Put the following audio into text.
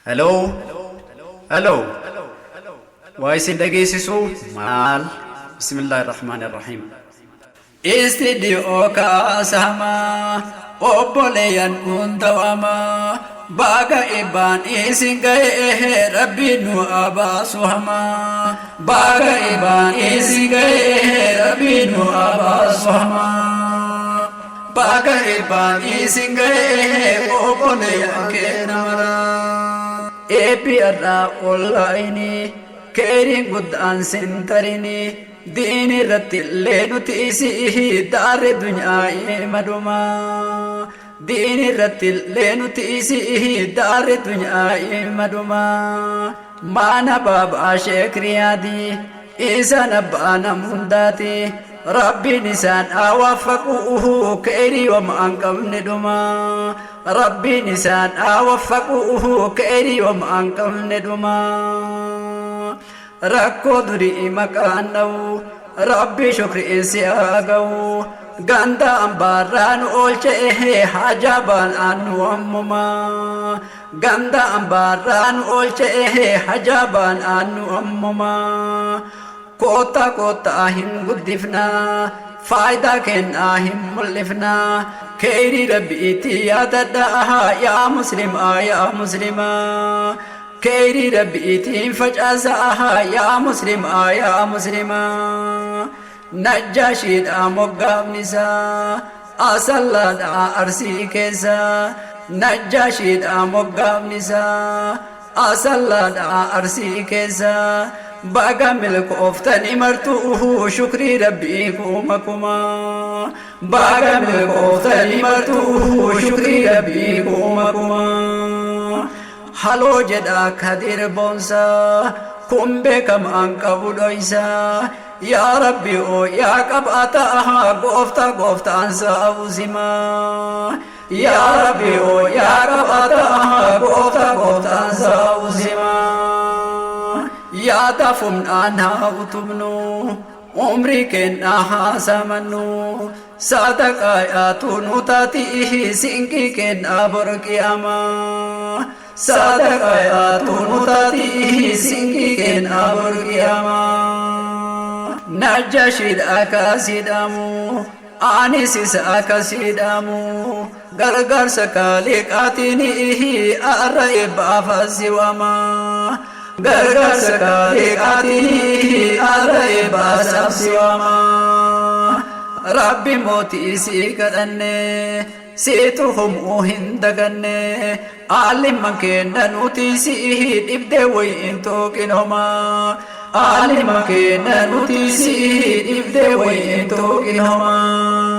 Hello? Hello? Waa isin dhageessisu maal? Bismillaahi Rahmaani Rahiim. Istiidiyoo kaasamaa obboleeyyan hundawamaa baga ibbaan isin ga'e rabbi nu abaasu hamaa baga ibbaan isin ga'e rabbi nu abaasu hamaa baga ibbaan isin ga'e obboleeyyan keenya maraa. Eebbi irraa ollaayinii keeriin guddaan sintarinii diin irratti illee nuti isii daarri dunyaa imadumaa. Diin irratti illee nuti isii daarri dunyaa imadumaa. Maana baabaa sheek riyaadii isaan abbaa nam hundaati. Rabbiin isaan haa waffaquu keerii wamaan qabne dhumaa. Rabbiin isaan haa waffaquu keerii wamaan qabne dhumaa. Rakkoo durii maqaan dha'u rabbi shukriin si haa ga'u ganda ambaarraa nu oolche hajabaan aannu ammumaa ganda ambaarraa nu oolche hajabaan aannu ammumaa koottaa koottaa hin guddifnaa faayidaa kennaa hin mul'ifnaa keeyrii rabbiitti yaadadhaa yaa muslimaa yaa muslimaa keeyrii rabbiitiin facaasaa yaa muslimaa yaa muslimaa najjaashiidha moggaafni isaa asallaadha arsii keessa najjaashiidha moggaafni isaa asallaadha arsii keessa baga milkooftani martuu shukrii rabbii kuma kuma baga milkooftani martuu shukrii rabbii kuma kuma haloo jedha kadir boonsaa kun beekamaan qabu dhoysaa yaa rabbi oo yaa qabaataa gooftaa gooftaan saa'usimaa yaa rabbi oo yaa qabaataa gooftaa gooftaan saa'usimaa yaada fumnaan haa utubnu umrii kennaa haa samannu sadaqaa yaatu nu taati sinqii kennaa bor qiyamaa sadaqaa yaatu nu taati sinqii kennaa bor qiyamaa najjaashiidha akkasidhamu anis isa akkasidhamu gargaarsa kaaliqaatiin arra eebbaafasi waama gargaarsa kaaliqaatiin arra eebbaasaf si waama rabbi mootii si kadhanne siitu humuu hin daganne aalimman kenna nuti si dhibdee wayiin tuqin homaa aalimman kenna nuti si dhibdee wayiin tuqin homaa.